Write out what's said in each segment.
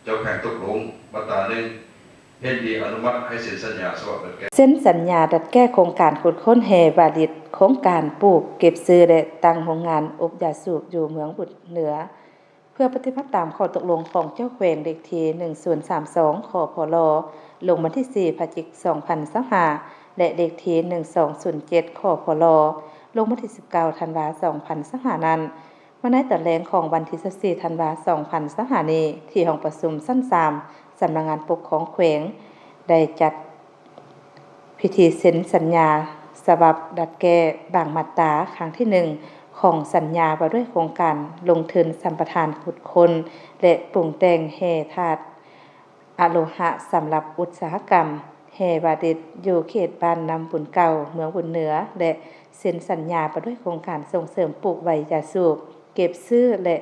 ເຈົ້າແຂວງຕົກລົງມາດຕາໜຶ່ງ ເຫັນດີອະນຸມັດໃຫ້ເຊັນສັນຍາສະບັບດັດແກ້. ເຊັນສັນຍາດັດແກ້ໂຄງການຂຸດຄົ້ນແຮ່ວາລິດ, ໂຄງການປູກ, ເກັບຊື້ ແລະ ຕັ້ງໂຮງງານອົບຢາສູບຢູ່ເມືອງບຸນເໜືອ ເພື່ອປະຕິບັດຕາມຂໍ້ຕົກລົງຂອງເຈົ້າແຂວງເລກທີໜຶ່ງສູນສາມສອງ ຄພລ ລົງວັນທີສີ່ ພະຈິກ ສອງພັນຊາວຫ້າ ແລະ ເລກທີໜຶ່ງສອງສູນເຈັດ ຄພລ ລົງວັນທີສິບເກົ້າ ທັນວາ ສອງພັນຊາວຫ້ານັ້ນ, ມາໃນຕອນແລງຂອງວັນທີຊາວສີ່ ທັນວາ ສອງພັນຊາວຫ້ານີ້ ທີ່ຫ້ອງປະຊຸມຊັ້ນສາມ ສຳນັກງານປົກຄອງແຂວງ ໄດ້ຈັດພິທີເຊັນສັນຍາສະບັບດັດແກ້ບາງມາດຕາ ຄັ້ງທີໜຶ່ງ ຂອງສັນຍາວ່າດ້ວຍໂຄງການລົງທຶນສຳປະທານຂຸດຄົ້ນ ແລະ ປຸງແຕ່ງແຮ່ທາດອະໂລຫະສຳລັບອຸດສາຫະກຳ ແຮ່ວາລິດ ຢູ່ເຂດບ້ານນ້ຳບຸນເກົ່າ ເມືອງບຸນເໜືອ ແລະ ເຊັນສັນຍາວ່າດ້ວຍໂຄງການສົ່ງເສີມປູກໃບຢາສູບ, ເກັບຊື້ ແລະ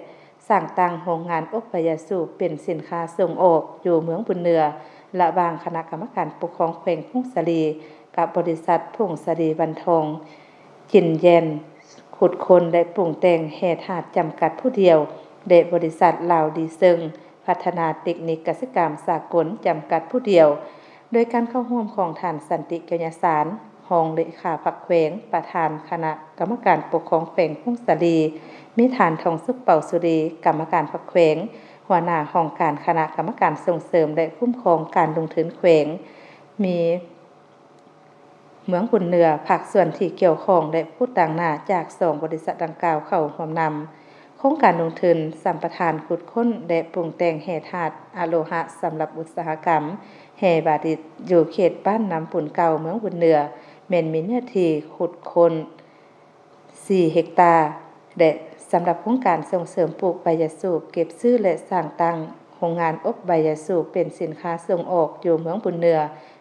ສ້າງຕັ້ງໂຮງງານອົບໃບຢາສູບເປັນສິນຄ້າສົ່ງອອກຢູ່ເມືອງບຸນເໜືອ ລະຫວ່າງຄະນະກຳມະການປົກຄອງແຂວງຜົ້ງສາລີ ກັບບໍລິສັດຜົ້ງສາລີວັນທອງ ຈິນແຢນ ຂຸດຄົ້ນ ແລະ ປຸງແຕ່ງແຮ່ທາດຈຳກັດຜູ້ດຽວ ແລະ ບໍລິສັດລາວດີເຊິ່ງ ພັດທະນາເຕັກນິກກະສິກຳສາກົນ ຈຳກັດຜູ້ດຽວ ໂດຍການເຂົ້າຮ່ວມຂອງທ່ານ ສັນຕິ ແກ້ວຍະສານ ຮອງເລຂາພັກແຂວງ, ປະທານຄະນະກຳມະການປົກຄອງແຂວງຜົ້ງສາລີ, ມີທ່ານ ທອງສຸກ ເປົາສຸລີ ກຳມະການພັກແຂວງ, ຫົວໜ້າຫ້ອງການຄະນະກຳມະການສົ່ງເສີມ ແລະ ຄຸ້ມຄອງການລົງທຶນແຂວງ, ມີເມືອງບຸນເໜືອ, ພາກສ່ວນທີ່ກ່ຽວຂ້ອງ ແລະ ຜູ້ຕາງໜ້າຈາກສອງບໍລິສັດດັ່ງກ່າວເຂົ້າຮ່ວມນຳ. ໂຄງການລົງທຶນສຳປະທານຂຸດຄົ້ນ ແລະ ປຸງແຕ່ງແຮ່ທາດອະໂລຫະສຳລັບອຸດສາຫະກຳແຮ່ວາລິດ ຢູ່ເຂດບ້ານນ້ຳບຸນເກົ່າ ເມືອງບຸນເໜືອ ແມ່ນມີເນື້ອທີ່ຂຸດຄົ້ນສີ່ເຮັກຕາ ແລະ ສຳລັບໂຄງການສົ່ງເສີມປູກໃບຢາສູບ, ເກັບຊື້ ແລະ ສ້າງຕັ້ງໂຮງງານອົບໃບຢາສູບເປັນສິນຄ້າສົ່ງອອກຢູ່ເມືອງບຸນເໜືອ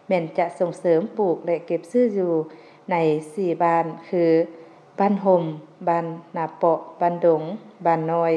ແມ່ນຈະສົ່ງເສີມປູກ ແລະ ເກັບຊື້ຢູ່ໃນສີ່ບ້ານ ຄື ບ້ານຮົ່ມ, ບ້ານນາເປາະ, ບ້ານດົງ, ບ້ານນ້ອຍ.